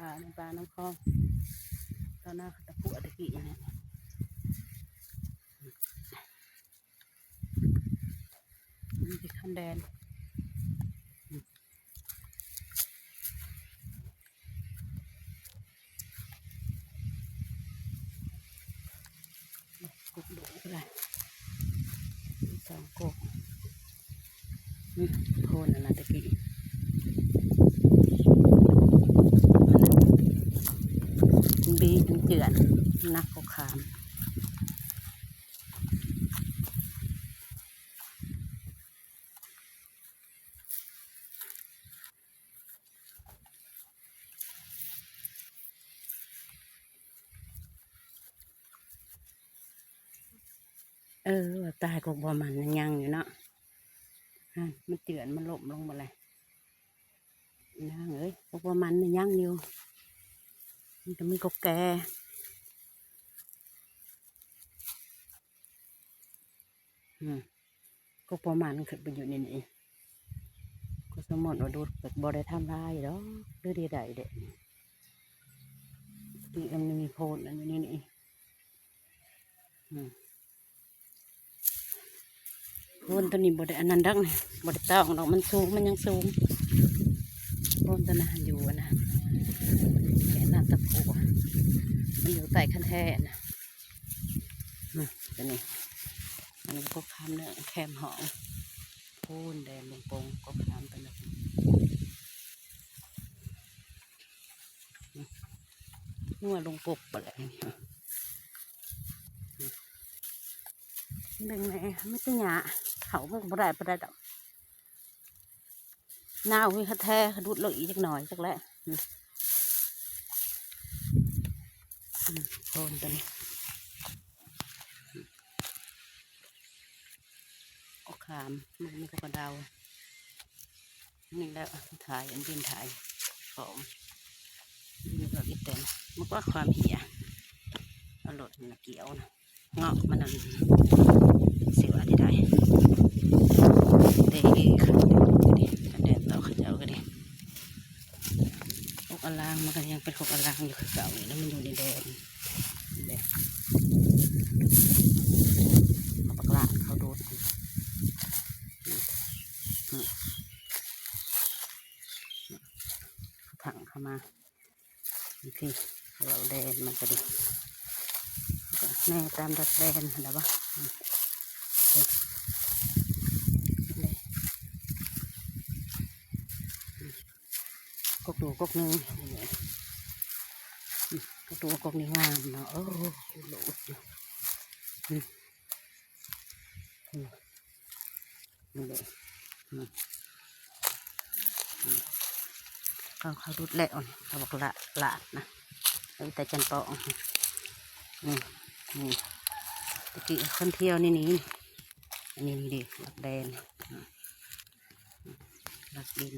າ ໃນປ່ານ້ຳຄອງ ຕອນໜ້າເຂົາຕະປົວຕະກີ້ນີ້ ນີ້ເປັນຄຳແດນ. ກົກດຸກະໄດ້ ສອງກົກ. ອືມ ໂພນອັນນັ້ນຕະກີ້ ມັນບີຈົນເຈື່ອນ ໜັກກວ່າຂາມ. ເອີ ວ່າຕາຍ ກົກບໍ່ໝັ້ນຍັງຢູ່ເນາະ ຫັ້ນ ມັນເຈື່ອນ ມັນລົ້ມລົງໝົດແລ້ວ ນາງເອີຍ. ກົກບໍ່ໝັ້ນຍັງຢູ່ ມັນກໍມີກົກແກ່. ອືມ ກົກບໍ່ໝັ້ນຂຶ້ນໄປຢູ່ໃນນີ້ ກໍສົມມຸດວ່າດູດ ກໍບໍ່ໄດ້ທຳລາຍດອກ ຫຼືໄດ້ໄດ້ເດະ ທີ່ມັນມີໂພນອັນຢູ່ໃນນີ້. ອືມ ໂພນຕົວນີ້ບໍ່ໄດ້ອັນນັ້ນດອກ ບໍ່ໄດ້ຕ້ອງດອກ ມັນສູງ ມັນຍັງສູງ. ໂພນຕົວນັ້ນຢູ່ອັນນັ້ນ ແຄມນ້ຳຕະໂພ ມັນຢູ່ໃຕ້ຄັນແທນະ. ອືມ ຕົວນີ້ ອັນນີ້ກໍຄາມເນີ ແຄມຫ້ອງ ໂພນແດນລຸງປົງກໍຄາມຕົວນີ້. ອືມ ງົວລຸງປົງບໍ່ແຫຼະ ອືມ ເບິ່ງແດ່ ມີແຕ່ຫຍ້າ ເຂົ້າມັນກໍບໍ່ໄດ້ປານໃດດອກ. ນາວມີຄະແທ ຂະດຸດລົງອີກຈັກໜ້ອຍຈັກແຫຼະ. ອືມ ອືມ ໂພນຕົວນີ້ ອືມ ກໍຄາມ ມັນມີກໍກະເດົາ ນີ້ແຫຼະ ຖ່າຍ ອັນດິນຖ່າຍຂອງ ດິນກໍອີແຕນ ມັນກໍຄວາມເຫຍ ເອົາລົດມາກ່ຽວນະ. ເງາະມັນນັ້ນ ຊິວ່າໄດ້ ເດ້ ຄັນແດນຕໍ່ເຂົາເຈົ້າກໍດີ ກົກອາລາງ ມັນກໍຍັງເປັນກົກອາລາງຢູ່ຄືເກົ່ານີ້ ແລ້ວມັນຢູ່ໃນແດນ ແດນ ເອົາບັກຫຼານເຂົາດູດ ຖັງເຂົ້າມາ. ໂອເຄ ເອົາແດນມັນກໍດີ ແນ່ຕາມດັກແດນຫັ້ນລະບໍ່. ອືມ ກົກດູກົກໜຶ່ງ ອືມ ກົກດູກົກນີ້ງາມເນາະ. ໂອ້ ໂລດຢູ່ ອືມ ອືມ ນີ້ເດ້ ອືມ ອືມ ເຂົາ ເຂົາດຸດແລ້ວ ເຂົາບັກຫຼາ ຫຼາດນະ ເອົາແຕ່ຈັນປອງ ນີ້ ນີ້ ຕະກີ້ຄົນທ່ຽວນີ້ ນີ້ ອັນນີ້ ນີ້ເດ້ ຫຼັກແດນ ຫຼັກດິນ